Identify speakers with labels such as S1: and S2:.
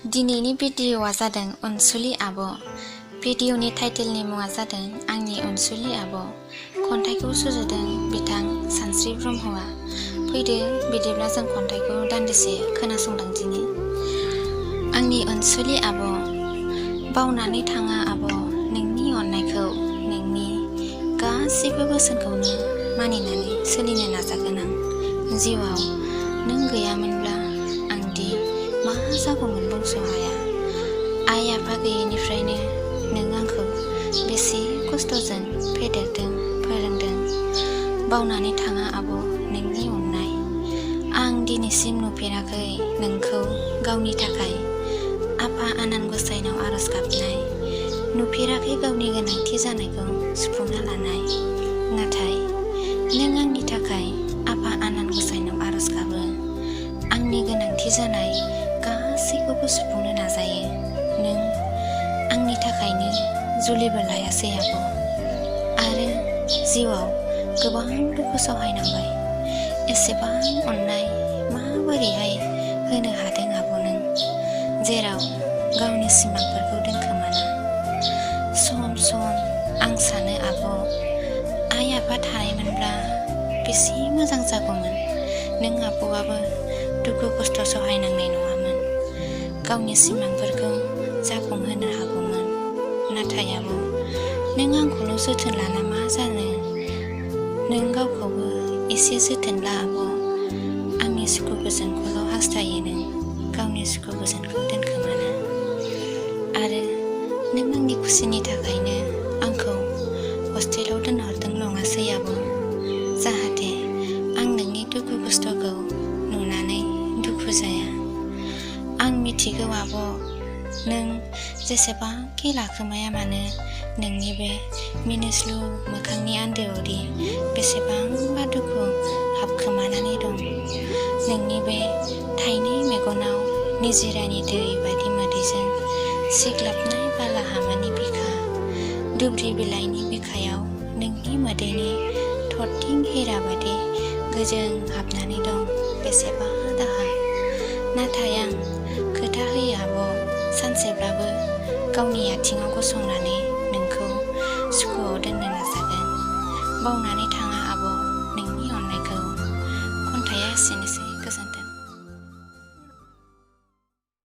S1: दिनैनि भिडिअ'आ जादों अनसुलि आब'। भिडिअ'नि टाइटेलनि मुङा जादों आंनि अनसुलि आब'। खन्थाइखौ सुजुदों बिथां सानस्रि ब्रह्मआ। फैदो बिदिब्ला जों खन्थाइखौ दान्दिसे खोनासंदों दिनै। आंनि अनसुलि आब', बावनानै थाङा आब' नोंनि अननायखौ, नोंनि गासैबो बोसोनखौनो मानिनानै सोलिनो नाजागोन आं। जिउआव नों गैयामोनब्ला आंदि मा जागौमोन बुंस' हाया। आइ आफा गैयैनिफ्रायनो नों आंखौ बेसे खस्थ'जों फेदेरदों फोरोंदों। बावनानै थाङा आब' नोंनि अननाय। आं दिनैसिम नुफेराखै नोंखौ गावनि थाखाय आफा आनान गसाइनाव आरज गाबनाय, नुफेराखै गावनि गोनांथि जानायखौ सुफुंना लानाय। नाथाय नों आंनि थाखाय आफा आनान गसाइनाव आरज गाबो, आंनि गोनांथि जानाय गासैखौबो सुफुंनो नाजायो। नों आंनि थाखायनो जुलिबो लायासै आब', आरो जिउआव गोबां दुखु सहायनांबाय। एसेबां अननाय माबोरैहाय होनो हादों आब' नों, जेराव गावनि सिमांफोरखौ दोनखोमाना। सम सम आं सानो आब', आइ आफा थानायमोनब्ला बेसे मोजां जागौमोन। नों आब'आबो दुखु खस्थ' सहायनांनाय नङामोन, गावनि सिमांफोरखौ जाफुंहोनो हागौमोन। नाथाय आब', नों आंखौल' जोथोन लाना मा जानो? नों गावखौबो एसे जोथोन ला आब'। आंनि सुखु गोजोनखौल' हास्थायो नों, गावनि सुखु गोजोनखौ दोनखोमाना। आरो नों आंनि खुसिनि थाखायनो आंखौ हस्टेलाव दोनहरदों नङासै आब'? जाहाथे आं नोंनि दुखु खस्थ'खौ नुनानै दुखु जाया। आं मिथिगौ आब', नों जेसेबांखि लाखोमाया मानो नोंनि बे मिनिस्लु मोखांनि आन्दोआवदि बेसेबांबा दुखु हाबखोमानानै दं। नोंनि बे थाइनै मेगनाव निजिरानि दै बायदि मोदैजों सिग्लाबनाय बालाहामानि बिखा, दुब्रि बिलाइनि बिखायाव नोंनि मोदैनि थरथिं हिरा बायदि गोजों हाबनानै दं बेसेबा दाहा। नाथाय आं खोथा होयो आब', सानसेब्लाबो गावनि आथिङाव गसंनानै नोंखौ सुखुआव दोननो नाजागोन। बावनानै थाङा आब' नोंनि अननायखौ। खन्थाइया एसेनोसै।